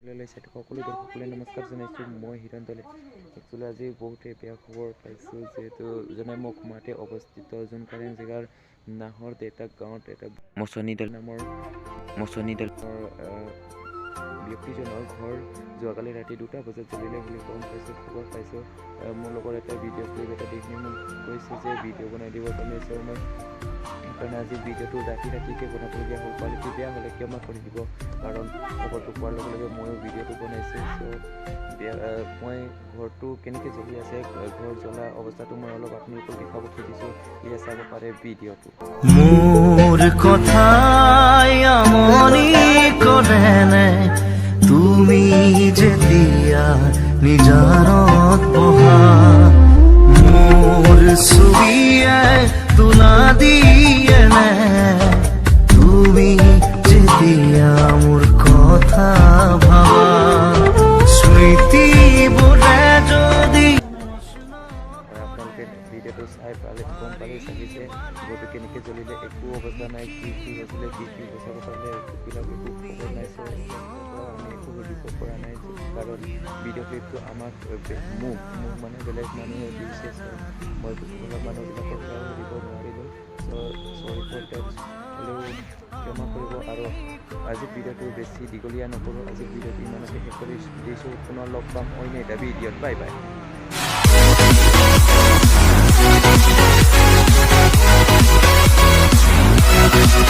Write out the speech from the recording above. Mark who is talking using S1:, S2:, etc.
S1: লৈ চাই থকা সকলো দৰ্শকলৈ নমস্কাৰ জনাইছোঁ। মই হিৰণ দলে। একচুৱেলি আজি বহুতেই বেয়া খবৰ পাইছোঁ, যিহেতু জনাই মহকুমাতে অৱস্থিত জোনকাৰেং জেগাৰ নাহৰ দেউতা গাঁৱত এটা মচনি দল নামৰ মচনি দলৰ ব্যক্তিজনৰ ঘৰ যোৱাকালি ৰাতি 2টা বজাত জ্বলিলে বুলি গম পাইছোঁ, খবৰ পাইছোঁ। মোৰ লগৰ এটা ভিডিঅ' ক্লিপ এটা দেখি মোক কৈছে যে ভিডিঅ' বনাই দিবৰ কাৰণে। চ' মই সেইকাৰণে আজি ভিডিঅ'টো ৰাতি ৰাতিকৈ বনাবলগীয়া হ'ল। কোৱালিটি বেয়া হ'লে ক্ষমা কৰি দিব, কাৰণ খবৰটো পোৱাৰ লগে লগে ময়ো ভিডিঅ'টো বনাইছোঁ। চ' বেয়া, মই ঘৰটো কেনেকৈ জ্বলি আছে, ঘৰ জ্বলা অৱস্থাটো মই অলপ আপোনালোকক দেখুৱাব খুজিছোঁ। এয়া চাব পাৰে ভিডিঅ'টো।
S2: মোৰ কথাই আমনি কৰেনে? তুমি যেতিয়া নিজানত বহা, মোৰ ছবিয়ে দোলা দিয়েনে? তুমি যেতিয়া মোৰ কথা ভাবা, স্মৃতিবোৰে যদি
S1: আপোনালোকে ভিডিঅ'টো চাই পালে গম পালে চাগে যে ঘৰটো কেনেকৈ জ্বলিলে। একো অৱস্থা নাই, কি কি হৈছিলে, কি কি বচাব পাৰিলে, একোবিলাক একো খবৰ নাই। চ' আমি একো সুধিব পৰা নাই, কাৰণ ভিডিঅ' ক্লিপটো আমাক মোক মোক মানে বেলেগ মানুহে দিছে। চ' মই অলপ মানুহবিলাকৰ পৰাও সুধিব নোৱাৰিলোঁ। চ' চৰি ফৰ ডেট, হ'লেও ক্ষমা কৰিব। আৰু আজি ভিডিঅ'টো বেছি দীঘলীয়া নকৰোঁ। আজি ভিডিঅ'টো ইমানতে শেষ কৰি দিছোঁ। পুনৰ লগ পাম অন্য এটা ভিডিঅ'ত। Bye bye.